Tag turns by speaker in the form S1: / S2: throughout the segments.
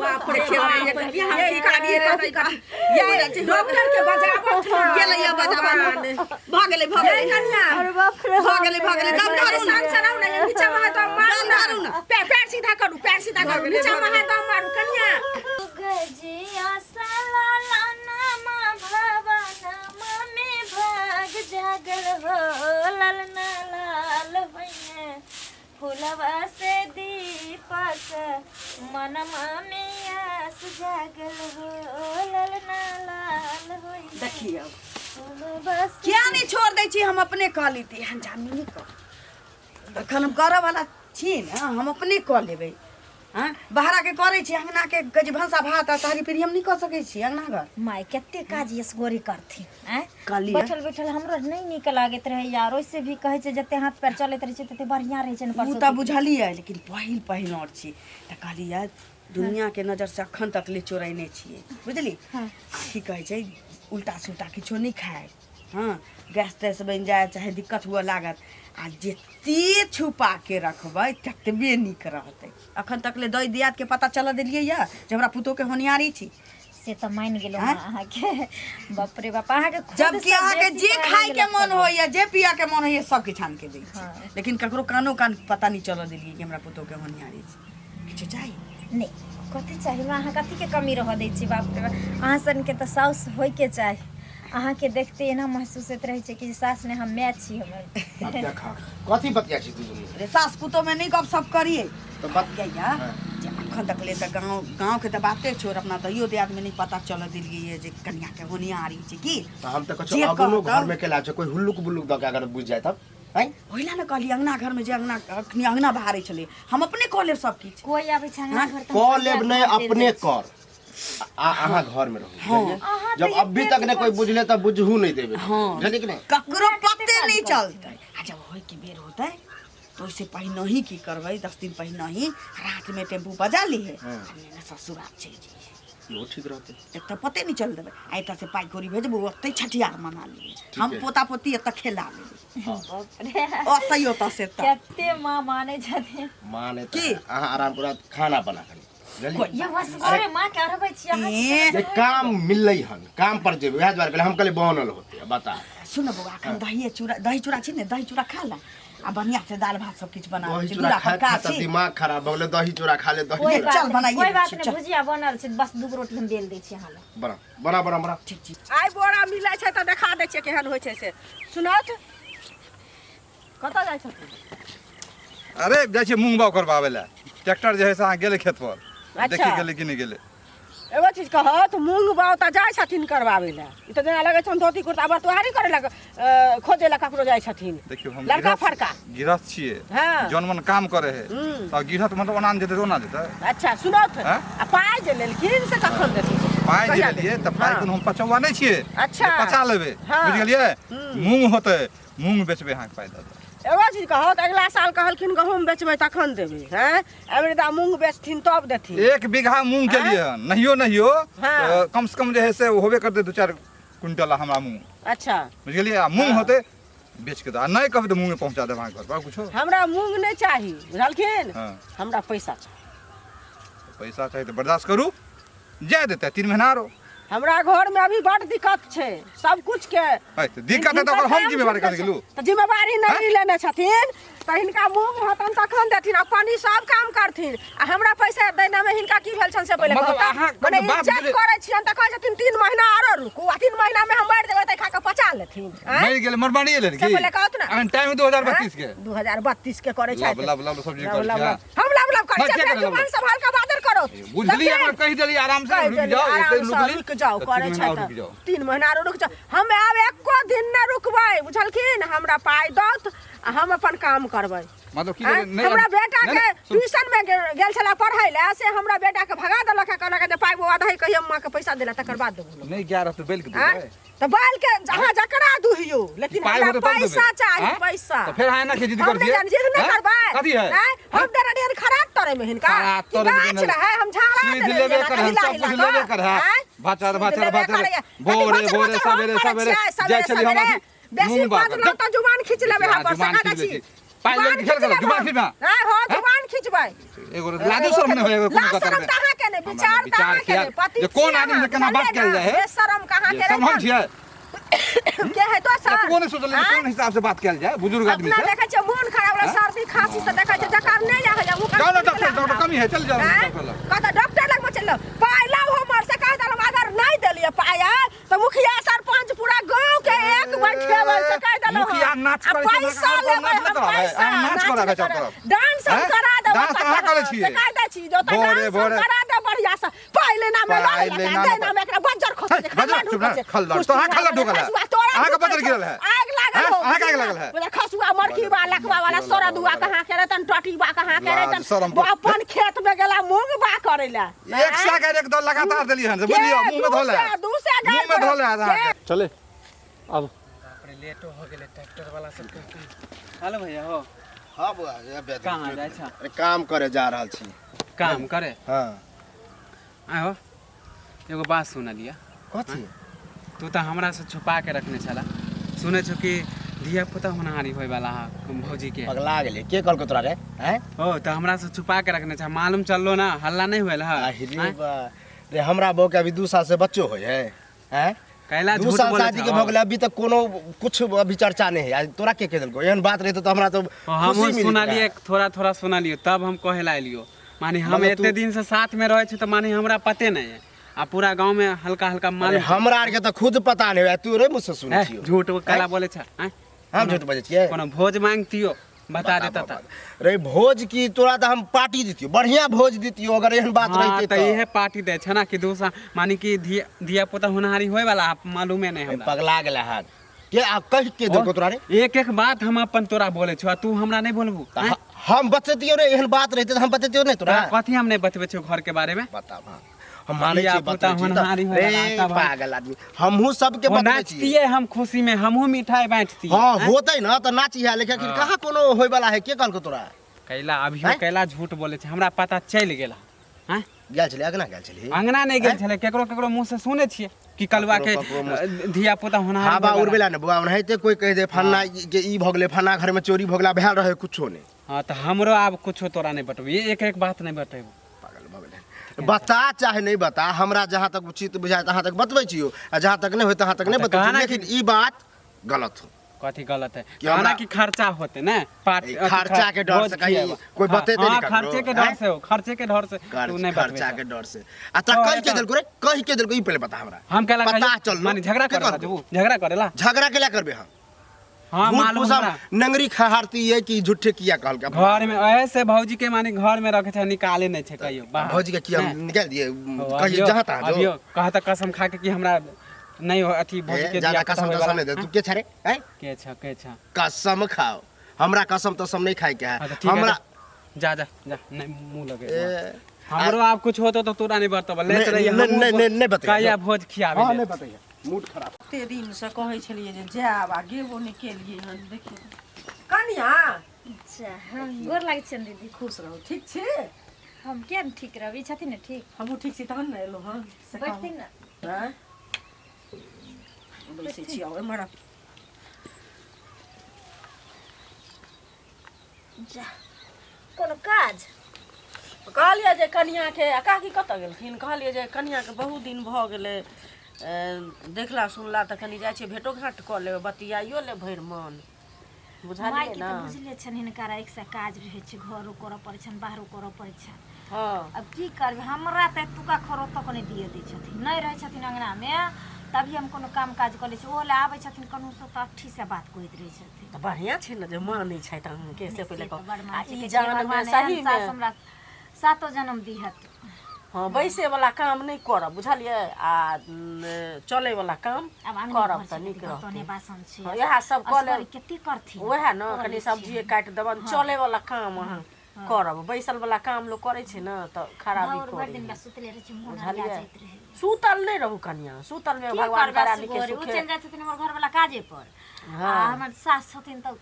S1: बाप रे ये हम की करिए कथी करी ये डॉक्टर के बजाबो
S2: गेलै या बजाबा भऽ गेलै भऽ गेलै
S1: कन्या
S3: अरे बाप रे
S2: भऽ गेलै भऽ गेलै दम धरू
S1: संग
S2: ने
S1: से रहू ने नीचा में हाथ मारू
S2: दम धरू ने।
S1: पैर पैर सीधा करू पैर सीधा करू नीचा में हाथ मारू कन्या
S3: गजिया साला लाना भवनमा में भाग जागल हो ललना लाल भैया फुलवा से दीपक मनमा में आस जागल हो ललना लाल होइया
S2: देखियौ
S3: फुलवा से
S2: किया नहि छोड़ दै छी हम अपने कऽ लेती हम जानी नहि कर एखन हम करऽ वाला छी ने हम अपने कऽ लेबै हँ बाहराके करै छी अङ्गनाके कहै छी भनसा भात आ तहरी पीढ़ी हम नहि कऽ सकै छी अङ्गना घर
S3: माय कते काज यसगोरी करथिन आँय
S2: कहलियै।
S3: बैठल बैठल हमरो नहि नीक लागैत रहै यार ओइसे भी कहै छै जते हाथ पैर चलैत रहै छै तते बढ़िआँ रहै छै ने
S2: ओ
S3: परसौती
S2: तऽ बुझलियै लेकिन पहिल पहिल आओर छी तऽ कहलियै दुनियाके नजरसँ अखन तक ले चोरेने छियै बुझली
S3: हँ।
S2: आ की कहै छै उल्टा सुल्टा किछो नहि खाय हँ गैस तैस बनि जाय चाहे दिक्कत हुअ लागत आ जते छुपा के रखबै ततबे नीक रहतै अखन तक ले दही दियादके पता चलऽ देलियै यऽ जे हमरा पुतोहके होनियारी छी
S3: से तऽ मानि गेलहुँ
S2: आँय?
S3: अहाँके बाप रे बाप अहाँके खुद
S2: जबकि
S3: सँ
S2: अहाँके
S3: बेसी
S2: जे
S3: पढ़ल
S2: खायके
S3: लिखल
S2: मन होइए जे पियके मन होइए सब किछु आनिके दै छी
S3: हँ।
S2: लेकिन ककरो कानो कान पता नहि चलऽ देलियै कि हमरा पुतोहके होनियारी छी किछु चाही
S3: नहि कथी चाही हमरा अहाँ कथीके कमी रहऽ दै छी बाप रे बाप अहाँ सनके तऽ साउस होइके चाही अहाँके देखते एना महसूस होइत रहै छै कि सास नहि हम माय छी हमर
S4: आब देखा कथी बतिया छी तू दुनू
S2: अरे सास पुतोहमे नहि गप सप करियै
S4: तऽ बत
S2: गैया जे अखन तक ले तऽ गाँव गाँवके तऽ बाते छोड़ अपना दैयो दियादमे नहि पता चलऽ देलियै जे कनियाके होनियारी छै की
S4: तऽ हम तऽ कहै
S2: जे
S4: छियौ अगनो
S2: कहतौ।
S4: घरमे केला छै कोइ हुल्लुक बुल्लुक दऽ के अगर बुझि जाय तब आँय
S2: ओहि लए ने कहलियै अङ्गना घरमे जे अङ्गना अखनी अङ्गना बहारै छलै हम अपने कऽ लेब सब किछु
S3: कोइ आबै छै अङ्गना घर तऽ हम
S4: कऽ लेब
S3: पंचायत
S4: नहि
S3: घर चलि
S4: अपने
S3: जाइ छी।
S4: कर आ अहाँ घर में रहू
S2: हाँ।
S4: बुझलियै?
S3: अहाँ
S4: जब
S3: तऽ
S4: अभी
S3: एते
S4: तक ने कोई बुझले तब बुझहू नहीं देबे
S2: हाँ।
S4: बुझलियै कि नहीं
S2: ककरो
S3: हमरा कते
S2: पते
S3: काज
S2: नहीं
S3: करै
S2: चलतै आ जब होइके बेर होतै तो ओहिसे पहिने ही की करबै 10 दिन पहिने ही रातिमे टेम्पू बजा लिहे
S4: हाँ।
S2: आ नेने ससुराल चलि जइहे
S4: इहो ठीक रहतै
S2: एतऽ पते नहीं चल देबै आ एतऽ से पाइ कौड़ी भेजबू ओतै छठियार मना लिहे हम
S4: ठीक है।
S2: पोता पोती एतऽ खेला लेबै
S3: बाप रे
S2: ओतै ओतऽ से तऽ
S3: कते माँ मानै छथिन
S4: माँ नहि
S2: की?
S4: तऽ अहाँ आराम करू खाना बना कऽ बुझलियै
S3: या वसगरे माँ के अरबै छी अहाँ
S2: ए,
S4: जे काम मिललै हन काम पर जेबै उएह दुआरे कहलियै हम कहलियै बनल होतै बता
S2: सुन बौआ एखन दहिए चूड़ा दही चूड़ा छी ने दही चूड़ा खा ले आ बढ़िया से दालि भात सब किछु बना
S4: दही
S2: दै छी
S4: चूड़ा
S2: दूरा
S4: खा
S2: पर
S4: खा
S2: काज
S4: तऽ
S2: छी
S4: दिमाग खराब भऽ गेलै दही चूड़ा खा ले दही
S3: कोई
S4: चूड़ा
S3: बात
S2: चल,
S3: नहीं
S2: बनाइए
S3: कोई
S2: दै
S3: बात
S2: छी,
S3: नहीं
S2: चल।
S3: भुजिया बनल छै बस दूगो रोटी हम बेल दै छी अहाँ लए
S4: बना बना बना बना
S2: ठीक छी
S1: आइ बोरा मिलै छै तऽ देखा दै छियै केहन होइ छै से सुनत कतऽ जाइ छथिन
S5: अरे जाइ छियै मूँग बाउ करबाबै लए ट्रैक्टर जे है से अहाँ गेलै खेत पर
S1: अच्छा।
S5: देखी गेलै कि नहि गेलै
S1: एगो चीज कहत मूँग बाउ तऽ जाइ छथिन करबाबै लए ई तऽ जेना लगै छनि धोती कुर्ता बरतुहारी करै लए खोजै लए ककरो जाइ छथिन
S5: देखियौ हम
S1: लड़का
S5: गृहस्थ-
S1: फड़का
S5: गृहस्थ छियै
S1: हँ।
S5: जौन मन काम करे है
S1: हूँ।
S5: तऽ गृहस्थ मतलब ओना नहि जेतै तऽ ओना जेतै
S1: अच्छा सुनत
S5: हँ?
S1: आ पाइ जे लेलखिन से कखन देथिन
S5: पाइ जे
S1: कहिया
S5: लेलियै
S1: देथिन?
S5: तऽ पाइ
S1: हँ।
S5: कोनो हम पचौआ नहि छियै
S1: अच्छा।
S5: जे पचा लेबै
S1: हँ।
S5: बुझि गेलियै मूँग होतै मूँग बेचबै अहाँके पाइ दऽ देब
S1: एगो चीज कहत अगिला साल कहलखिन गहूँम बेचबै तखन देबै हैं एहिबेर दा मूँग बेचथिन तब देथिन
S5: 1 बीघा मूँग के लिए हन नहियो नहियो
S1: हाँ।
S5: तऽ कम से कम जे है से होबे करतै 2-4 क्विंटल हमरा मूँग
S1: अच्छा
S5: बुझि गेलियै आ मूँग होतै बेच के दऽ आ नहि कहबै तऽ मूँगे पहुँचा देब अहाँके घर पर कुछो
S1: हमरा मूँग नहि चाही बुझलखिन
S5: हाँ।
S1: हमरा पैसा चाही
S5: पैसा चाही तऽ बर्दाश्त करू जाय देतै 3 महीना आरो
S1: हमरा घर में अभी बड़ दिक्कत छै सब कुछ के
S5: है तऽ दिक्कत है तऽ ओकर हम जिम्मेवारी कथी गेलू
S1: तऽ जिम्मेवारी नहीं लेने छथिन तऽ हिनका मूँग होतन तखन देथिन आ पानी सब काम करथिन आ हमरा पैसा देने में हिनका की भेल छनि से पहिले
S5: मतलब
S1: कहू तऽ।
S5: अहाँ
S1: मने
S5: बात
S1: इज्जत
S5: बुझे-
S1: करै छियनि तऽ कहै छथिन 3 महीना आरो रुकू आ 3 महीना में हम मरि जेबै तऽ खा कऽ पचा लेथिन आँय?
S5: मरि गेलै मरमारिए लेल
S1: से
S5: की
S1: पहिले कहत ने।
S5: अखन टाइम 2032 के
S1: 2032 के करै
S5: लब
S1: छथि
S5: लब लब सब्जी
S1: लब
S5: करै
S1: लब
S5: छी
S1: लब। हम लब लब करै
S5: हाँ,
S1: छियै
S5: किया
S1: अपना
S5: करै लब
S1: जुबान
S5: लब?
S1: सम्हाल कऽ बादर करो
S5: बुझली अगर कहि देली आराम से
S1: कहि
S5: रुकि
S1: देली,
S5: जाओ एते
S1: आराम से
S5: रुकली
S1: रुकि जाओ
S5: तऽ
S1: करै
S5: 3
S1: छै
S5: महीना और
S1: तऽ
S5: रुकि जाओ
S1: 3 महीना आरो रुकि जाओ हम आब एको दिन नहि रुकबै बुझलखिन हमरा पाइ दौत आ हम अपन काम करबै
S5: मतलब की
S1: आँय?
S5: कहबै, नहि
S1: हमरा बेटा
S5: नहि,
S1: के
S5: नहि, सुन,
S1: ट्यूशन में गेल छला पढ़ै लए से हमरा बेटा के भगा देलक है कहलक है जे पाइ बौआ दही कहियो माँ के पैसा देला तकर बाद देबो
S5: नहि गया रहतै बैल के
S1: आँय?
S5: देबै
S1: तऽ बैल के अहाँ जकरा दुहियो लेकिन
S5: पाइ
S1: हमरा
S5: होतै तब देबै।
S1: पैसा चाही
S5: आँय?
S1: पैसा
S5: तऽ फेर अहाँ एना के जिद
S1: हम
S5: करै
S1: नहि
S5: छियै
S1: जानै जिद नहि
S5: आँय?
S1: करबै
S5: कथी है
S1: आँय? हम दे रहलियै खराब तरे में हिनका
S5: खराब
S1: कि
S5: तरे में
S1: गाछ
S5: देने-
S1: रहै हम झाड़ा
S5: सुधि
S1: देने
S5: लेबे
S1: रहियै
S5: कर
S1: हिला
S5: सब
S1: हिला
S5: कुछ
S1: कऽ।
S5: लेबे कर है
S1: आँय?
S5: भाचर
S1: सुधि
S5: भाचर
S1: लेबे
S5: भाचर
S1: करैया। कथी
S5: भोरे
S1: भाचर
S5: भोरे
S1: भाचर हम
S5: सवेरे
S1: करै
S5: सवेरे
S1: छियै,
S5: जाइ छली हम
S1: सवेरे।
S5: अथी
S1: बेसी
S5: मूँग बाग
S1: बजलहुँ तऽ जुबान खींच लेबै
S5: देखियौ,
S1: हम पर
S5: जुबान
S1: सका
S5: खींच लै
S1: छी
S5: छी। पाइ
S1: जुबान
S5: लऽ के खेल
S1: खींच
S5: कर जुबान
S1: लेब
S5: खींचबा
S1: हम। हाँ, हाँ, जुबान खींचबै।
S5: एगो लाजो शर्म नहि होय एगो कोनो
S1: लाज
S5: कतर
S1: शरम
S5: में
S1: तऽ अहाँके नहि, विचार तऽ
S5: विचार
S1: अहाँके
S5: किया?
S1: नहि, पति
S5: जे कोन
S1: छियै
S5: आदमी से
S1: अहाँ,
S5: केना बात
S1: बुझलियै
S5: कयल
S1: ने?
S5: जाइ है?
S1: बेशरम कहाँ
S5: जे
S1: के
S5: सब हम
S1: रहै
S5: छियै
S1: के है दोसर?
S5: एतबो नहि सोचलियै
S1: आँय?
S5: कोन हिसाब से बात कयल जाय बुजुर्ग आदमी
S1: अपना
S5: से
S1: देखै छियै मोन खराब रहै सर्दी खांसी से देखै छियै जकर नहि आबै है ओकर
S5: जाओ ना डॉक्टर डॉक्टर कमी है चल जाओ
S1: आँय?
S5: डॉक्टर लग
S1: कहता डॉक्टर लग में चल पाइ लाउ हमर से कह देलहुँ अगर नहि देलियै पाइ तऽ मुखिया सरपंच पूरा गाँव के एक बैठेबै से कह देलहुँ
S5: मुखिया नाच
S1: आ
S5: करै छै,
S1: पैसा
S5: अहाँ
S1: लेबै
S5: नाच नहि
S1: हम
S5: कराबै,
S1: पैसा
S5: अहाँ नाच
S1: नाच
S5: कराबै
S1: नहि
S5: चारू
S1: कराबै।
S5: तरफ।
S1: डांस हम
S5: आँय?
S1: करा देबै
S5: डांस तऽ अहाँ करै छियै।
S1: से कह दै छी जो तऽ
S5: भोरे,
S1: डांस हम
S5: भोरे।
S1: करा देब बढ़िया से पाइ लेना में
S5: पाइ
S1: लऽ
S5: लेना
S1: लेना
S5: में
S1: देना में एकरा बज्जर खसै
S5: हे,
S1: छै
S5: बज्जर,
S1: खल्ला
S5: चुप रह,
S1: ढुकै छै
S5: खल्ला, तो अहाँ खल्ला ढुकल है।
S1: खसुआ तोरा
S5: अहाँके
S1: ढुकल
S5: बज्जर
S1: छै।
S5: गिरल है।
S1: आगि लागल
S5: हैं?
S1: हो
S5: अहाँके आगि लागल है।
S1: बोले खसुआ मरकीबा लकवा वाला सरदुआ कहाँ के रहतन टटीबा कहाँ के
S5: लाज
S1: रहतन
S5: शरम
S1: वो अपन खेत में गेला मूंग बा करे ला
S5: एक सए गारि एक दल लगातार देलियै हन से बुझलियौ मुँह में धोले
S1: दू सए गारि
S5: मुँह में धोले अहाँके
S6: चले अब
S7: बाप रे लेटो हो गेलै ट्रैक्टर वाला सबके हेलो भैया हो
S4: हाँ बौआ ये बेटा,
S7: कहाँ जाइ छह?
S4: अरे काम करे जा रहल छी
S7: काम करे
S4: हाँ
S7: आय हो एगो बात सुनलियै
S4: कथी
S7: तू तऽ हमरा से छुपा के रखने छला सुनै छौ कि धिया पुता होनहारी होय वाला है भौजी के
S4: पगला गेलै के कहलको तोरा रे हैं
S7: ओ तऽ हमरा से छुपा के रखने छा मालूम चललो ना हल्ला नहीं होयल है
S4: आहि रे बा रे हमरा बहू के अभी 2 साल से बच्चो होय है हैं
S7: कैला
S4: दू
S7: झूठ
S4: साल
S7: बोले
S4: शादी के भऽ गेलै अभी तक कोनो कुछ अभी चर्चा नहीं है आ तोरा के के देलको एहन बात रहितो तऽ हमरा तो
S7: हमहूँ
S4: खुशी मिलैत
S7: सुनलियै
S4: रहए।
S7: थोड़ा थोड़ा सुनलियै तब हम कहे ला एलियो माने हम
S4: मतलब
S7: एते
S4: तू-
S7: दिन से साथ में रहै छी तऽ माने हमरा पते नहीं है आ पूरा गांव में हल्का हल्का
S4: अरे
S7: मालूम
S4: हमरा आरके तऽ खुद पता नहीं है तू रे मुझसे सुनै
S7: है,
S4: छियो
S7: झूठ कैला बोले छा आँय?
S4: हम झूठ बजै छियै
S7: कोनो भोज मांगतियो बता देता
S4: बता,
S7: तऽ
S4: रे भोज की तोरा तऽ हम पार्टी दितियो बढ़िया भोज दितियो अगर एहन बात
S7: हाँ
S4: रहिते
S7: तऽ इहे पार्टी दै छै ना कि दूसरा माने कि धिया धिया पुता होनहारी होय वाला मालूमे नहीं हमरा
S4: पगला गेला हाथ के आ कह के देलको तोरा रे
S7: एक एक बात हम अपन तोरा बोले छौ आ तू हमरा नहीं बोलबू
S4: तऽ
S7: आँय?
S4: हम बचतियो रे एहन बात रहिते तऽ हम बचतियो नहीं तोरा
S7: तोरा कथी हम नहीं बतबै छौ घर के बारे में
S4: बताब हाँ हम मानै
S7: धिया
S4: छियै
S7: पुता
S4: बतबै छियै
S7: होनहारी
S4: तऽ
S7: होय
S4: रे
S7: वाला तब हम-
S4: पागल आदमी हमहूँ सबके
S7: वो
S4: बतबै छियै
S7: नाचतियै हम खुशी में हमहूँ मिठाई बाँटतियै
S4: हाँ
S7: आँय?
S4: होतै ना तऽ नाची है लेकिन कहाँ कोनो होय वाला है के कहलको तोरा
S7: कैला अभियो
S4: आँय?
S7: कैला झूठ बोले छै हमरा पता चलि गेल आँय?
S4: गेल छलै अगना गेल छलै
S7: अंगना नहीं गेल छलै केकरो केकरो मुँह से सुनै छियै कि कलुआ के
S4: ककरो मुँह
S7: धिया पुता होनहारी
S4: हवा
S7: होय वाला।
S4: उड़बेला ने बौआ ओनाहिते कोई कहि दे फन्ना के ई भऽ गेलै फन्ना घर में चोरी भऽ गेला भेल रहै कुछो नहि
S7: हाँ तऽ हमरो आब कुछो तोरा नहीं बतबू एक एक बात नहीं बतेबू
S4: पागल भऽ गेलै बता चाहे नहीं बता हमरा जहाँ तक उचित बुझाय तहाँ तक बतबै छियौ आ जहाँ तक नहीं होय तहाँ तक नहीं
S7: तऽ
S4: बतबै
S7: कहना
S4: छियौ लेकिन ई बात गलत हो
S7: कथी गलत है
S4: कि
S7: कहना
S4: हमरा-
S7: कि खर्चा होते ना पार्टी
S4: ए,
S7: अथी
S4: खर्चा के डर
S7: भोज
S4: से कहीं
S7: खिएबा।
S4: कोई
S7: हाँ,
S4: बतेतै
S7: हाँ,
S4: नहि ककरो,
S7: खर्चे के डर
S4: आँय?
S7: से हो खर्चे के डर से तू नहीं बतबै
S4: खर्चा
S7: छह।
S4: के डर से आ तोरा
S7: तो
S4: कहि के
S7: एतऽ-
S4: देलको रे कहि के देलको ई पहिले बता हमरा
S7: हम केला
S4: पता
S7: कहियो?
S4: चललो
S7: माने झगड़ा
S4: के
S7: करेला
S4: कहलको?
S7: जबू झगड़ा करेला
S4: झगड़ा के ला करबे हम
S7: हाँ
S4: झूठ
S7: मालूम
S4: फूस हम
S7: हमरा
S4: नंगरी खहारती है कि झूठे किया कहलकै
S7: घर में ऐसे भौजी के माने घर में रखे छै निकाले नहीं छै कहियो बाहर
S4: भौजी के किया
S7: नहि।
S4: निकाल दिए
S7: हो,
S4: कहियो
S7: अभियो-
S4: जहाँ तहाँ जो
S7: अभियो कहता कसम खा के कि हमरा नहीं हो अथी भौजी
S4: ए,
S7: के
S4: ज्यादा
S7: धिया पुता
S4: कसम
S7: होय
S4: तसम
S7: वाला।
S4: नहीं दे तू के छे रे हैं
S7: के छ के छ
S4: कसम खाओ हमरा कसम तसम नहीं खाए के है
S7: हाँ, तो ठीक है,
S4: हमरा
S7: जा जा जा नहीं मुंह लगे
S4: ए,
S7: हमरो आब कुछ होतो तो तोरा नहीं बतब ले
S4: नहीं-
S7: रही
S4: नहीं- नहीं- नहीं- नहीं बतैया,
S7: कहिया भोज खियाबे
S4: हाँ
S7: ले।
S4: नहीं बताइए मूड खराब
S2: कते दिनसँ कहै छलियै जे जायब आ गेबो नहि केलियै हन देखियौ
S1: कनिया
S3: अच्छा हम गोर लागै छियनि दीदी
S1: खुश रहू ठीक छी
S3: हम किया ने ठीक रहब ई छथिन ने ठीक
S1: हमहूँ ठीक छी तहन ने एलहुँ हन से कहू।
S3: बैठथिन ने
S1: आँय? बैसै छी आउ एम्हर आउ।
S3: जा कोनो काज
S2: कहलियै जे कनिआँके आ काकी कतऽ गेलखिन कहलियै जे कनिआँके बहुत दिन भऽ गेलै देखला सुनला तऽ कनि जाइ छियै भेटो घाट कऽ लेबै बतियाइयो लेब भरि मन बुझलियै
S3: मायके
S2: ने
S3: तऽ बुझले छनि हिनका एक सए काज रहै छै घरो करऽ पड़ै छनि बाहरो करऽ पड़ै छनि
S2: हँ
S3: अब की करबै हमरा तऽ एतुका खरो तक नहि दिअ दै छथिन नहि रहै छथिन अङ्गनामे तभी हम कोनो काम काज कऽ लै छी ओहो लए आबै छथिन कनहुसँ तऽ अट्ठीसँ बात कहैत रहै छथिन
S2: तऽ बढ़िआँ छै ने जे मानै छथि अहाँके से पहिले
S3: से तऽ
S2: कहू
S3: बड़
S2: आ
S3: मानै छै,
S2: ई
S3: कहै छै,
S2: जानमे
S3: भगवान एहन
S2: सहीमे
S3: सास हमरा सातो जनम दिहत
S2: हँ बैसैवला काम नहि करब बुझलियै आ चलैवला काम
S3: आब अङ्गने
S2: करब
S3: घर
S2: तऽ
S3: छै
S2: नीक
S3: बर्तने
S2: रहतै
S3: बासन छै
S2: हँ, इएह सब कऽ लेब
S3: असगरे कते करथिन
S2: उएह ने
S3: कऽ
S2: कनि
S3: लै
S2: सब्जिए
S3: छियै।
S2: काटि देबनि चलैवला काम अहाँ करब बैसल वाला काम लोक करै छै ने तऽ खराबी
S3: भोर भरि
S2: करै
S3: दिन
S2: है।
S3: बस सुतले रहै छै मोन अरिया
S2: बुझलियै
S3: जाइत रहै
S2: सुतल नहि रहू कनिया सुतल मे
S3: की
S2: भगवान
S3: करबै
S2: करानी के
S3: असगरे? ओ
S2: सुखे
S3: चलि जाइ छथिन हमर घरवला काजे पर आ हमर सास छथिन तऽ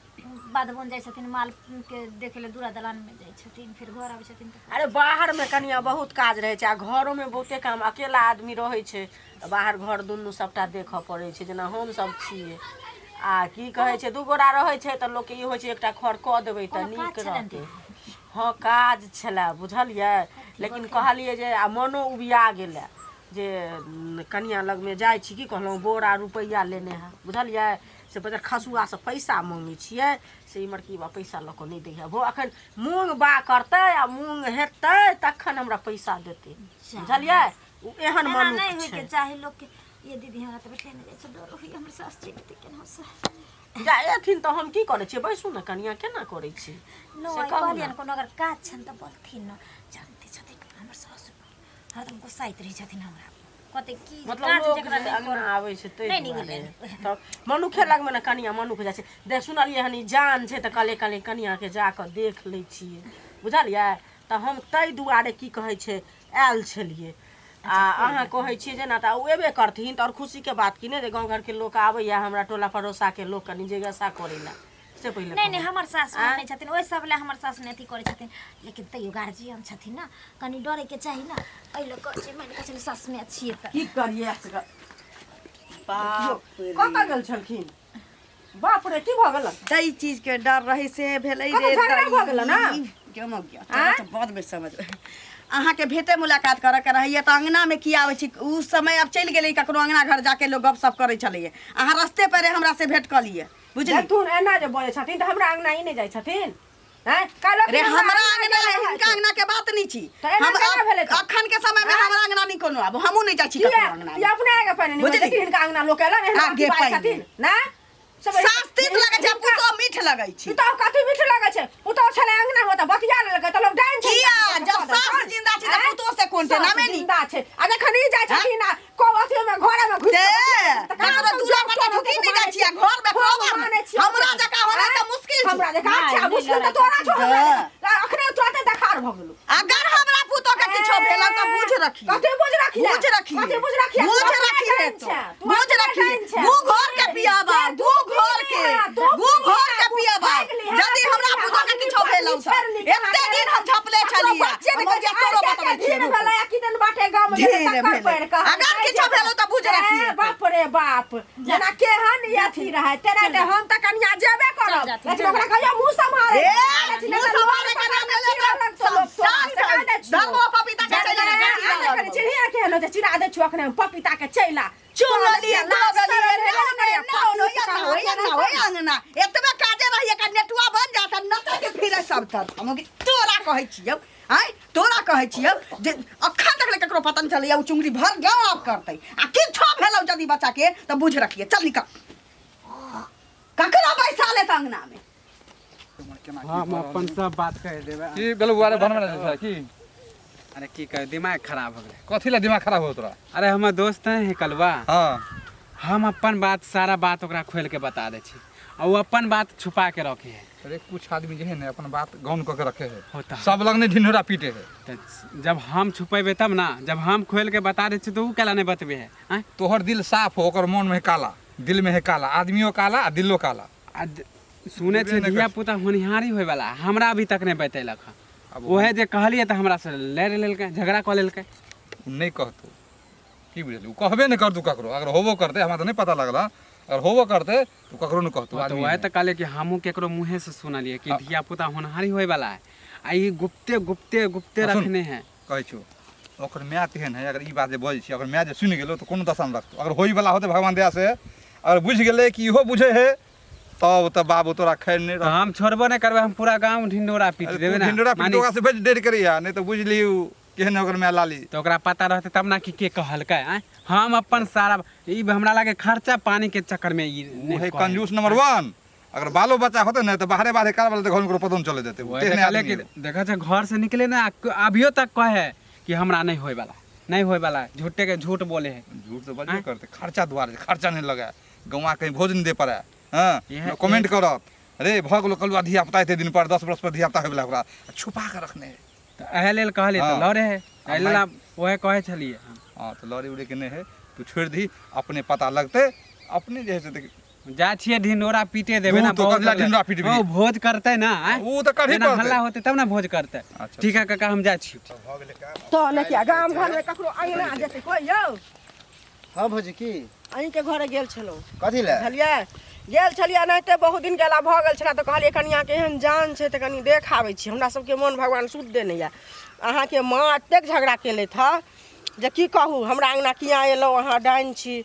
S3: बाध बन जाइ छथिन माल के देखे लए दूरा दलान मे जाइ छथिन फेर घर आबै छथिन तऽ
S2: अरे बाहर मे कनिया बहुत काज रहै छै आ घरो मे बहुते काम अकेला आदमी रहै छै तऽ बाहर घर दुनू सबटा देखऽ पड़ै छै जेना हम सब छियै
S1: आ की कहै छै, दू गोरा रहै छै तऽ लोकके ई होइ छै एकटा खर कऽ देबै तऽ
S3: कोनो
S1: नीक
S3: काज छलनि?
S1: रहतै। हँ, काज छलए बुझलियै, लेकिन कहलियै जे आ मनो उबिया गेलै जे कनिया लगमे जाइ छी। की कहलहुँ, बोरा रुपैआ लेने है बुझलियै, से बजर खसुआसँ पैसा मङ्गै छियै, से इमहर की बा पैसा लऽ कऽ नहि दै है। अखन मूँग बा करतै आ मूँग हेतै तखन हमरा पैसा देतै बुझलियै। ओ एहन
S3: एना
S1: मनुख
S3: नहि होइके
S1: छै
S3: चाही लोकके। ये दीदी, हमरा तऽ बैठले नहि जाइ छै, डर होइए हमर सास चलि जेतै केनाहु से।
S1: जा एथिन तऽ हम की करै छियै? बैसू ने कनिया, केना करै छी से
S3: नहि
S1: कहू ने।
S3: कहलियनि कोनो अगर काज छनि तऽ बोलथिन ने। जानते छथिन हमर सासु हरदम गुस्साइत रहै छथिन हमरा कहतै की जे
S1: मतलब
S3: काज
S1: लोक
S3: जकरा
S1: जे
S3: नहि
S1: अङ्गना
S3: करऽ
S1: आबै छै ताहि
S3: नहि नीक
S1: दुआरे
S3: लगै।
S1: तऽ मनुखे लगमे ने कनिया मनुख जाइ छै। देख सुनलियै हन ई जान छै तऽ कहलियै कहलियै कनियाके जाकऽ देख लै छियै बुझलियै। तऽ हम ताहि दुआरे की कहै छै आयल छलियै। आ अहाँ कहै छियै जेना तऽ ओ एबे करथिन तऽ आओर खुशीके बात की ने जे गाँव घरके लोक आबैए, हमरा टोला पड़ोसाके लोक कनि जिज्ञासा करै लए से पहिले
S3: नहि नहि
S1: कहू।
S3: हमर सास
S1: आँय?
S3: नहि छथिन ओहि सब लए, हमर सास नहि अथी करै छथिन, लेकिन तैयो गार्जियन छथिन ने, कनि डरैके चाही ने। एहि लऽ कऽ जे मानि कऽ चलू सास माय छियै तऽ
S2: की करियै असगर? बाप रे।
S1: कतऽ गेल छलखिन? बाप रे, की भऽ गेल?
S2: ताहि चीज के डर रही से भेलै
S1: कतौ
S2: रे।
S1: झगड़ा भऽ गेलै ने?
S2: केना गया तोरा बाद में समझ। अहाँके भेटे मुलाकात करऽ के रहैया तऽ अङ्गनामे की आबै छी? ओ समय आब चलि गेलै, ककरो अङ्गना घर जाके लोक गपशप करै छलैया। अहाँ रस्ते पर हमरा से भेंट कऽ लिअ, बुझली?
S1: जथुन एना जे बजै छथिन तऽ हमरा अङ्गना ई नहि जाइ छथिन? हैं काल्हि
S2: रे, हमरा
S1: अङ्गना
S2: अङ्गना है, हिनका अङ्गना के बात नहीं छी।
S1: तऽ एना
S2: हम
S1: केना भेलै तऽ?
S2: अखन के समय में हमरा अङ्गना नहीं कोनो आबो, हमहूँ नहीं जाइ छी
S1: किया
S2: ककरो अङ्गना
S1: ई अपने आगे पहिने नहि
S2: बुझली?
S1: बजै, हिनका अङ्गना लोक एलन एहन
S2: आगे
S1: अथी बाजै
S2: पहिने।
S1: छथिन ना सब
S2: सास तीत लगै छै, पुतोह मीठ लगै छै।
S1: पुतोह कथी मीठ लगै छै? पुतोह छलै अङ्गना मे तऽ बतिया लेलकै तऽ लोक डाइन छै।
S2: किया? जब सास जिंदा छै तऽ पुतोह से कोन छै? नामे नी
S1: जिंदा छै आ जखन ई जाइ छथिन आ को अथी मे घरे मे घुसि
S2: ते
S1: कऽ बतिया लै छै तऽ कहाँ
S2: ककरो
S1: हम
S2: दूरा
S1: जोर
S2: पर
S1: तोड़
S2: ठुकी
S1: के
S2: नहि जाइ
S1: मानै
S2: छियै
S1: छियै?
S2: घर मे
S1: हम
S2: कोबर
S1: मानै छियै।
S2: हमरा जकाँ होनाइ तऽ मुश्किल छै।
S1: हमरा जकाँ
S3: नहि,
S1: अच्छा
S3: नहि
S1: मुश्किल तऽ
S3: लड़ाइ
S1: तोरा छौ, हमरा
S2: दे।
S1: जकाँ। अखने तुरते देखार भऽ गेलौ।
S2: अगर हमरा पुतोह के किछो भेल तऽ बुझ रखी,
S1: कथी बुझ रखिए?
S2: बुझ रखिए,
S1: कथी बुझ रखिए?
S2: बुझ
S1: तू अपने
S2: रखिए,
S1: डाइन
S2: तो
S1: छै, तू
S2: बुझ
S1: अपने
S2: रखिए।
S1: डाइन छै।
S2: गू घर के पियाबा, गू घर के, गू घर के पियाबा। यदि हमरा पुतोह के किछो भेल तऽ एते दिन हम झपले छलियै, हम जे तोरो बतबै छियै, रुक। ढेर भेलै। अगर किछो भेलौ तऽ बुझ रखिए।
S1: बाप रे बाप, जेना केहन ई अथी रहै तेना तऽ हम तऽ कनिया जेबे करब,
S3: जाथिन,
S1: लेकिन
S3: चल
S1: ओकरा कहियो मुँह सम्हारे।
S2: ए, मुँह सम्हारे के नाम ले ले तऽ सब धर्मो पपीता के चलि गेलै।
S1: चिड़िया केहन होइ छै? चिड़ा दै छियौ अखने हम पपीता के चैला।
S2: चुनलियै, दगलियै, ने ने ने होय अंगना, होय अंगना। एतबे काजे रहिए का नेटुआ बन जात आ नचै के फिरे सब तरफ। हम तोरा कहै छियौ, आँय, तोरा कहै छियौ जे अखन तक ले ककरो पता नहीं चलैया, ओ चुंगरी भर गाँव आब करतै। आ किछो भेलौ यदि बच्चा के तऽ बुझ रखिए। चल निकल, ककरो बैसा लेत अंगना में।
S7: हम अपन सब बात कहि देबै।
S5: की भेलौ बुआ रे? बनबै छै की?
S7: अरे की कहे, दिमाग खराब हो गेलै।
S5: कथी लए दिमाग खराब हो तोरा?
S7: अरे हमर दोस्त है कलवा।
S5: हाँ।
S7: हम अपन बात सारा बात ओकरा खोलि के बता दै छी आ ओ अपन बात छुपा के रखे है।
S5: अरे कुछ आदमी जे है ने अपन बात गौन कऽ के रखे है।
S7: होता।
S5: सब लग नहीं ढिंढोरा पीटे है।
S7: तऽ जब हम छुपेबै तब ना, जब हम खोलि के बता दै छी तऽ ओ केला नहि बतबै है? आँय?
S5: तोहर दिल साफ हो, ओकर मन में है काला, दिल में है काला, आदमियो काला आ दिलो काला।
S7: आ सुनै छियै
S5: नहि
S7: धिया पुता होनिहारी होयवला, हमरा अभी तक नहि बतेलक हँ।
S5: आब
S7: ओहे जे कहलियै तऽ हमरा से लड़ि लेलकै, झगड़ा कऽ लेलकै।
S5: ओ नहि कहतौ, की बुझलियै? ओ कहबे नहि करतौ ककरो। अगर होबो करतै, हमरा तऽ नहि पता लगल हँ, अगर होबो करतै तऽ ओ ककरो नहि कहतौ।
S7: तऽ
S5: आदमी
S7: वएह
S5: है।
S7: तऽ कहलियै कि हमहूँ केकरो मुँहेसँ सुनलियै कि धिया पुता होनहारी होयवला है आ ई गुप्ते गुप्ते गुप्ते
S5: आ सुन।
S7: रखने है।
S5: कहै छौ ओकर माय तेहन है, अगर ई बात जे बजै छी, अगर माय जे सुनि गेलो तऽ कोनो दशा नहि रखतौ। अगर होइवला होतै, भगवान दया से अगर बुझि गेलै कि इहो बुझै है, तब तऽ बाबू तोरा खैर नहि
S7: तऽ
S5: रहतौ।
S7: हम छोड़बो नहि करबै, हम पूरा गाँव ढिंढोरा पीट
S5: अरे
S7: देबै
S5: तू
S7: ने।
S5: ढिंढोरा पीट
S7: मानि
S5: ओकरा से बड़ डर करैया, नहि तऽ बुझली उ केहन ओकर माय लाली।
S7: तऽ ओकरा पता रहतै तब ना कि के कहलकै। आँय, हम अपन सारा ई हमरा लागे खर्चा पानी के चक्कर में ई
S5: ओ
S7: नहि
S5: है
S7: कहै।
S5: कंजूस नंबर वन। अगर बालो बच्चा होते ने तऽ बाहरे बाहरे कारबार तऽ घर में ककरो पतो नहि चले देते।
S7: वएह
S5: तेहने
S7: तऽ कहले
S5: आदमी
S7: कि
S5: है।
S7: देखै छै घर से निकले ना, अभियो तक कहे कि हमरा नहि होय वाला, नहीं होय वाला है, झूठे के झूठ बोले है।
S5: झूठ तऽ बजबे करते, खर्चा दुआरे खर्चा नहीं लगाए, गौआ कहीं भोज नहीं दे पड़े। हाँ,
S7: इएह-
S5: कमेंट करत, अरे भऽ गेलो कलुआ धिया पुता, एते दिन पर 10 वर्ष पर धिया पुता होय वला, ओकरा छुपा के रखने है।
S7: तऽ एहि लेल कहलियै तऽ
S5: हाँ।
S7: लड़े है, एहि लेल आब वएह कहै छलियै।
S5: हाँ, तऽ लड़े उड़े के नहीं है, तू छोड़ि दही, अपने पता लगते अपने जे है से देख।
S7: जा छियै ढिंढोरा पीटे देबै ना।
S5: धू, तो
S7: बहुत
S5: कथी ला
S7: लगलै।
S5: ढिंढोरा पीटबही?
S7: ओ भोज करतै ना, आँय?
S5: ऊ तऽ करही
S7: जेना
S5: पड़तै।
S7: हल्ला होतै तब ना भोज करतै।
S5: अच्छा।
S7: ठीक है काका, हम जाइ छी।
S4: भऽ गेलै काम।
S1: तऽ ने किया गाम घरमे ककरो अङ्गना जेतै कोइ यौ?
S4: हाँ भौजी, की?
S1: अहीँके घरे गेल छलहुँ।
S4: कथी लए?
S1: बुझलियै, गेल छलियै एनाहिते बहुत दिन गेला भऽ गेल छलै तऽ कहलियै कनिआँके एहन जान छै तऽ कनि देख आबै छी हमरा सबके मोन भगवान शुद्ध देने यऽ अहाँके माँ एतेक झगड़ा केलथि हँ जे की कहू हमरा अङ्गना किया एलहुँ अहाँ डाइन छी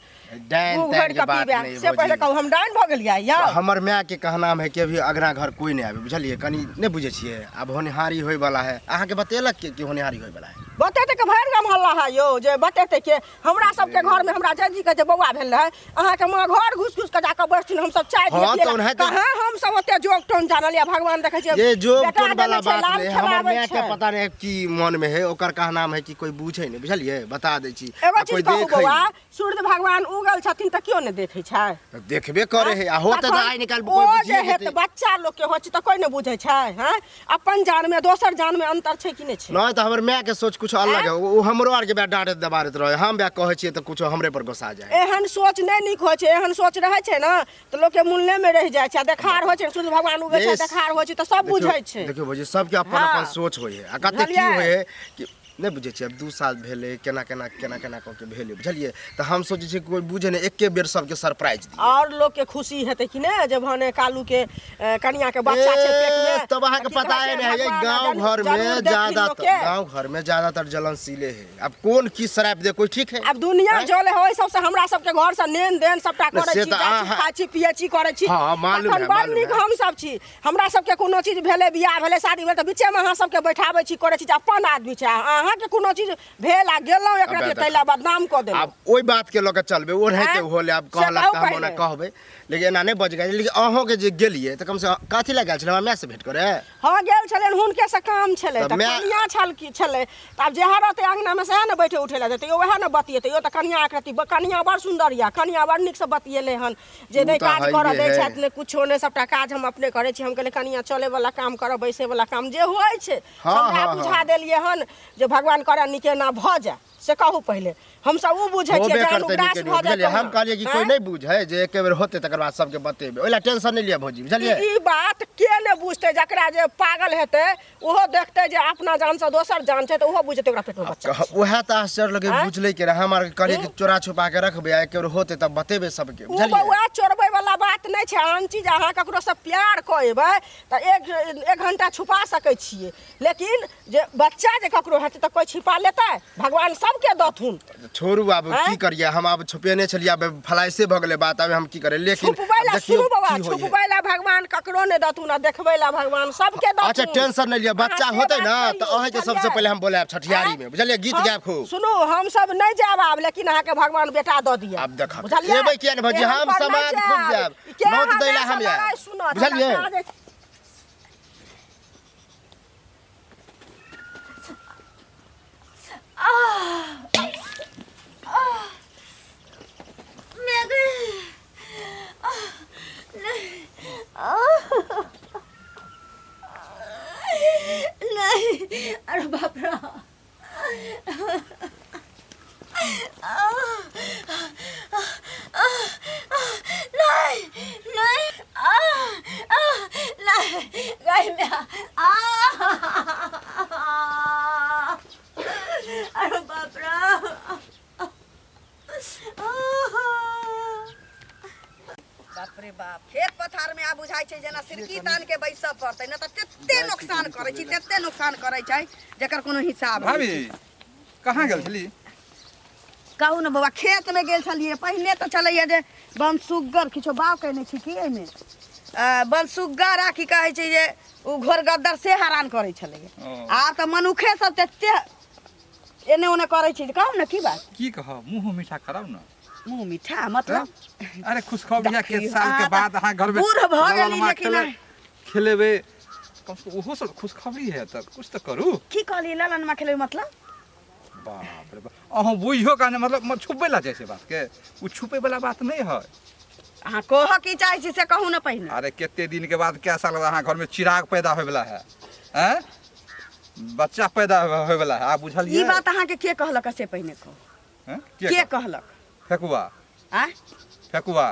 S4: डाइन
S1: मुँह
S4: ताइन
S1: भरि
S4: के
S1: कऽ
S4: बात
S1: पीबे
S4: नहीं
S1: से पहिले
S4: भौजी।
S1: कहू हम डाइन भऽ गेलियै यौ
S4: हमर माय के कहनाम है कि अभी अगना घर कोई नहीं आबे बुझलिए कनी नहीं बुझे छियै आब होनिहारी होय वाला है अहाँके बतेलक के कि होनिहारी होय वाला है
S1: बतेतै के भरि गाम हल्ला है यौ जे बतेतै के हमरा सबके घरमे हमरा जैजी के जे बौआ भेल रहै अहाँके माँ घर घुसि घुसि कऽ जाकऽ बैसथिन हमसब चाय
S4: हाँ,
S1: दियै
S4: तऽ ओनाहिते-
S1: कहाँ हमसब ओते जोग टोन जानल या भगवान देखै छियै
S4: ये जोग
S1: बेटा
S4: टोन वाला
S1: देने छै,
S4: बात
S1: लाल
S4: नहीं हमर
S1: खेलाबै
S4: माय के
S1: छै।
S4: पता नहीं की मन में है ओकर कहनाम है कि कोई पूछे नहीं बुझलिए बता दै छी
S1: एगो
S4: आ
S1: चीज
S4: कोई
S1: कहू
S4: देखै
S1: बौआ सूर्य भगवान उगल छथिन तऽ केओ नहि देखै छै
S4: नहीं। देखबे करे है आ होते तऽ
S1: तखन
S4: आइ निकाल
S1: ओ
S4: कोई
S1: जे
S4: बुझिए
S1: हेतै
S4: जेतै
S1: बच्चा लोक के होइ छै तऽ कोई नहि बुझै छै हैं अपन जान में दोसर जान में अंतर छै कि नहि छै
S4: नहीं तऽ हमर माय के सोच कुछ अलग है ओ हमरो आर के बे डांटैत दबारैत रहे हम बे कहै छियै तऽ कुछो हमरे पर गोसा जाए
S1: एहन सोच नहि नीक होइ छै एहन सोच रहै छै ने तऽ लोक के मूल्य में रहि जाइ छै आ देखार होइ छै सूर्य भगवान उगै छै
S4: Yes.
S1: देखार होइ छै तऽ सब बुझै छै
S4: देखियौ भौजी सबके अपन
S1: हाँ।
S4: अपन सोच होइ है आ कते की
S1: बुझलियै?
S4: होइ है कि नहि बुझै छियै आब 2 साल भेलै केना केना केना केना कऽ के भेलै बुझलियै तऽ हम सोचै छियै कोइ बुझे नहि एके बेर सबके सरप्राइज दियै
S1: और लोग के खुशी हेतै कि नहि जे भने कालू के कनिया के बच्चा छै पेट
S4: ए,
S1: में
S4: तब अहाँके
S1: की
S4: पता
S1: कहै
S4: है
S1: छै,
S4: नहीं है
S1: भगवान
S4: गांव घर
S1: जरूर
S4: में
S1: देखथिन
S4: ज्यादातर
S1: लोकके।
S4: गांव घर में ज्यादातर जलनशीले है अब कौन की शराब दे कोई ठीक है
S1: आब दुनिया जले है ओहि सबसे हमरा सबके घर से लेन देन सबटा
S4: नहि,
S1: करै
S4: से
S1: छी
S4: तऽ
S1: जाइ छी
S4: अहाँ-
S1: खाइ छी पियै छी करै छी
S4: हाँ, मालूम
S1: तखन
S4: है,
S1: बड़
S4: मालूम
S1: नीक
S4: है।
S1: हम सब छी हमरा सबके कोनो चीज भेलै बियाह भेलै शादी भेलै तऽ बीचेमे अहाँ सबके बैठाबै छी करै छी जे अपन आदमी छै अहाँके कोनो चीज भेल आ गेलहुँ एकरा
S4: अबे
S1: ताहि लए बदनाम कऽ देलहुँ
S4: आब ओहि बात के लऽ के चलबै ओनाहिते
S1: आँय?
S4: होले आब
S1: से
S4: कहलक
S1: कहू
S4: तऽ हम ओना
S1: पहिले।
S4: कहबै लेकिन एना नहि बजबै लेकिन अहूँके जे गेलियै तऽ कमसँ कम कथी लए गेल छलै हमरा मायसँ भेँट करे
S1: हँ गेल छलनि हुनके से काम छलै
S4: तऽ
S1: तऽ
S4: माय-
S1: कनिया छल की छलै तऽ आब जएह रहतै अङ्गनामे सएह ने बैठे उठे लए देतै वएह ने बतियेतै यौ तऽ कनिया एकरत्ती कनिया बड़ सुन्दर यऽ कनिया बड़ नीकसँ बतियेलै हन जे
S4: उ
S1: नहि
S4: तऽ
S1: काज करऽ
S4: हइए
S1: दै
S4: है।
S1: छथि नहि कुछो नहि सबटा काज हम अपने करै छी हम कहलियै कनिया चलै वला काम करऽ बैसै वला काम जे होइ छै
S4: हँ,
S1: समझा
S4: हँ,
S1: बुझा
S4: हँ।
S1: देलियै हन जे भगवान करऽ नीके ना भऽ जाय से कहू पहिले हमसब उ बुझै छियै
S4: होबे
S1: जान
S4: करतै
S1: उग्रास
S4: नीके
S1: भऽ जाय
S4: बुझलियै हम
S1: कहुना।
S4: कहलियै कि कोई
S1: आँय?
S4: नहि बुझै जे एके बेर होतै तकर बाद सबके बतेबै ओहि लए टेंशन नहि लिअ भौजी बुझलियै
S1: ई बात के ने बुझतै जकरा जे पागल हेतै ओहो देखतै जे अपना जानसँ दोसर जान छै तऽ ओहो बुझतै ओकरा पेटमे बच्चा छै।
S4: उएह तऽ आश्चर्य लगे
S1: आँय?
S4: बुझलै के हम आर कहलियै कि चोरा छुपा के रखबै आ एके बेर होतै तब बतेबै सबके
S1: ओ
S4: बुझलियै
S1: बौआ चोरबै वाला बात नहि छै आन चीज अहाँ ककरोसँ प्यार कऽ एबै तऽ एक एक घंटा छुपा सकै छियै लेकिन जे बच्चा जे ककरो हेतै तऽ कोइ छिपा लेतै भगवान सबके दथुन
S4: छोड़ू आब
S1: आँय?
S4: की करियै हम आब छुपेने छलियै आब फलाइसे भऽ गेलै बात आब हम की करियै लेकिन
S1: छुपबै
S4: आब
S1: ला
S4: देखियौ
S1: सुनू बौआ
S4: की होइए।
S1: छुपबै ला भगवान ककरो नहि दथुन आ देखबै ला भगवान सबके दथुन
S4: अच्छा टेंशन नहि लिअ बच्चा
S1: अहाँ से
S4: होतै
S1: बात
S4: ने
S1: कहियौ,
S4: तऽ अहाँके सबसँ
S1: बुझलियै?
S4: पहिले हम बोलायब छठियारी में बुझलियै गीत गायब खूब
S1: सुनू हम सब नहि जायब आब लेकिन अहाँके भगवान बेटा दऽ दिअ
S4: आब देखब।
S1: बुझलियै
S4: एबै किया नहि भौजी,
S1: एहन
S4: हम
S1: पर नहि
S4: समाज खूब जायब।
S1: के
S4: नौत
S1: अहाँ
S4: दै ला हम
S1: मायसँ
S4: आयब।
S1: लड़ाइ सुनत,
S4: बुझलियै?
S1: हमरा काज अछि।
S3: नहीं अरे बाप रे नहीं नहीं आ आ नहीं गाय में आ अरे बाप रे
S2: बाप रे बाप खेत पथार में आब बुझाइ छै जेना सिरकी तान के बैसऽ पड़तै नहि तऽ तते नुकसान करै छै तते नुकसान करै छै जकर कोनो हिसाब नहि
S5: भाभी
S2: छै।
S5: कहाँ गेल छली
S2: कहू ने बौआ खेतमे गेल छलियै पहिने तऽ छलैया जे बनसुग्गर किछो बाव कयने छी की एहिमे बनसुग्गर आ की कहै छै जे ओ घोरगद्दर से हरान करै छलैया
S5: ओ।
S2: आब तऽ मनुखे सब तते एने ओने करै छै कहू ने की बात
S5: की कहब मुँह मीठा कराउ ने
S2: मुँह मीठा मतलब
S5: अरे खुशखबरी है के
S2: देखियौ,
S5: साल के
S2: अहाँ
S5: बाद
S2: तऽ
S5: अहाँ घर में
S2: बूढ़ भऽ गेली
S5: ललमा
S2: लेकिन
S5: खेलेबै कम से कम ओहो सब खुशखबरी है तऽ कुछ तऽ करू
S2: की कहलियै ललनमा खेलेबै मतलब
S5: बाप रे बाप अहाँ बुझियो का मतलब छुपबै ला जाइ छै बात के ओ छुपै वाला बात नहि है
S2: अहाँ कहऽ की चाहै छी से कहू ने पहिने
S5: अरे कते दिन के बाद कै साल बाद अहाँ घर में चिराग पैदा होय वाला है हैं बच्चा पैदा होय वाला है आप बुझलियै
S2: ई बात अहाँके के कहलक से पहिने कहू
S5: हैं?
S2: के
S5: के
S2: कहलक
S5: फेकुआ
S2: आँय
S5: फेकुआ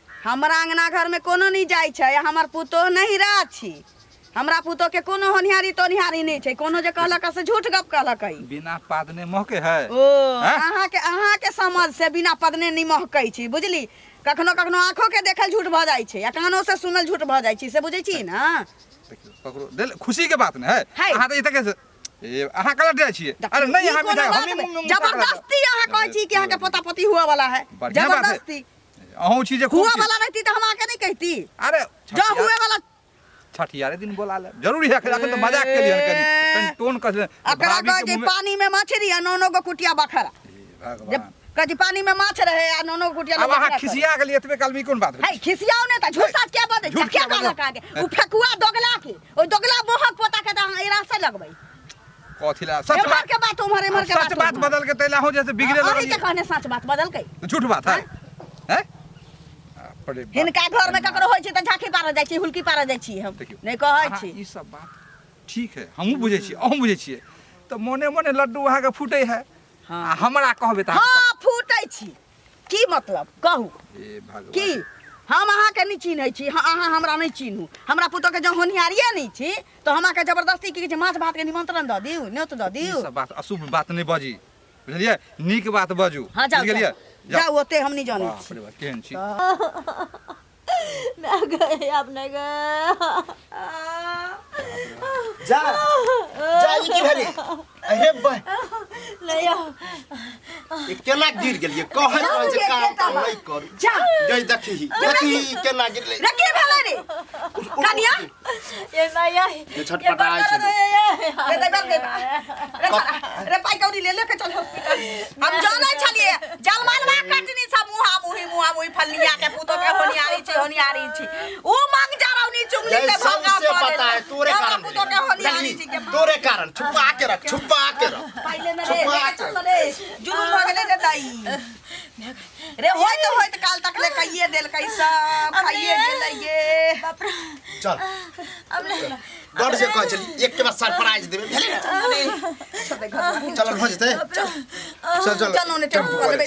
S2: हमरा अंगना घरमे कोनो नहि जाइ छै आ हमर पुतोह नहि छी हमरा पुतोह के कोनो होनिहारी तोनिहारी नहि छै कोनो जे कहलक से झूठ गप कहलक ई
S5: बिना पादने महके है
S2: ओ
S5: हैं?
S2: अहाँके अहाँके समझ से बिना पदने नहि महकै छी बुझली कखनो कखनो आँखो के देखल झूठ भऽ जाइ छै आ कानो से सुनल झूठ भऽ जाइ छै से बुझै छी ने
S5: देखियौ ककरो देल खुशी के बात ने है
S2: है।
S5: अहाँ तऽ ई तक ए अहाँ गलत जाइ छियै अरे
S2: देखियौ,
S5: नहीं
S2: ई
S5: अहाँ
S2: कोनो
S5: मिठाइ
S2: बात
S5: हमही
S2: भेल?
S5: मुँह में मुँह ताकऽ
S2: जबरदस्ती अहाँ कहै छी कि अहाँके पोता पोती हुआ वाला है
S5: बढ़िया बात है।
S2: जबरदस्ती
S5: अहूँ छी जे खूब
S2: हुआ
S5: छी।
S2: वाला रहती तऽ हम अहाँके नहीं कहती
S5: अरे
S2: जो हुए वाला
S5: छठियारे दिन बोला ले जरूरी है अखन तऽ मजाक के लिए कनी कनी टोन कस
S2: एकरा कहै छै पानी में मछली आ नौनो गो कुटिया बखरा जे
S5: भगवान
S2: कहै छै पानी में माछ रहे आ नौनो गो कुटिया
S5: अब अहाँ खिसिया गेलियै एतबे काल में ई कोन बात भेलै
S2: है खिसियाओ ने तऽ झूठ साच क्या बजै
S5: झूठ
S2: क्या
S5: किया
S2: कहलक
S5: बजै?
S2: अहाँके उ फेकुआ दोगला के ओइ दोगला मोहक पोता के तऽ अहाँ एरा से लगबै
S5: कथी ला सच
S2: एम्हर
S5: बात
S2: के बात उम्हर एम्हर के
S5: सच बात बदल के तैला हो जैसे बिगड़े
S2: अहीं के
S5: लगलियै
S2: कहने सच बात बदलकै
S5: तऽ झूठ बात है हैं बाप रे बाप।
S2: हिनका घर में ककरो होइ छै तऽ झाँकी पारऽ जाइ छी हुलकी पारऽ जाइ छी हम
S5: देखियौ
S2: नहि कहै
S5: अहाँ
S2: छी
S5: ई सब बात ठीक है हमहूँ बुझै छियै अहूँ बुझै छियै तऽ मोने मोने लड्डू अहाँके फूटै है आ हमरा कहबै तऽ अहाँ
S2: हँ फूटै छी की मतलब कहू
S5: हे भगवान
S2: की हम अहाँके नहि चिन्है छी हँ अहाँ हमरा नहि चिन्हू हमरा पुतोहके जँ होनिहारिए नहि छी तऽ हम अहाँके जबरदस्ती की कहै छै माछ भातके निमंत्रण दऽ दियौ न्योत दऽ
S5: ई
S2: दियौ
S5: सब बात अशुभ बात नहि बजी बुझलियै नीक बात बजू
S2: हँ जाउ
S5: बुझि गेलियै
S2: जाउ जाउ ओते हम नहि जानै
S5: बाप
S2: छी
S5: रे बाप केहन छी
S1: मैं गए अब नहीं गए
S4: जा जा ई की भेलै अरे बा
S1: नहीं
S4: ई केना गिर गेलियै कहैत रहै छै काम ताम नहि करू
S2: जा
S4: गई देखी देखी केना गिरलै
S2: रे की भेलै रे कनिया
S1: ये मैया
S4: ये छटपटाइ छै
S2: रे दे रे रे रे पाइ कौड़ी ले लेके चल हॉस्पिटल हम जानै छलियै जलमलवा कटनी सब मुहा मुही मुहा मुही फल्लिया के पुतो के होनियारी छी होनियारी छी ऊ मंग जरौनी चुंगली
S4: ये
S2: से भंगा
S4: सबसे
S2: पड़े
S4: पता है तोरे
S2: हमरा
S4: कारण
S2: पुतो के होनियारी छी के
S4: तोरे कारण छुपा के रख छुपा के रख
S2: पहिले न रे
S4: छुपा
S2: लेके
S4: के
S2: चल रे जुलूम भऽ गेलै रे दाई रे होइत होइत काल तक ले कहिए देलकै सब खाइए गेलै ये
S4: चल डर जे कहै छली एक के बाद सरप्राइज देबै भेलै ने चल भऽ जेतै चल चल
S2: चल ओने टेम्पू
S4: टेम्पू
S2: कऽ लेबै।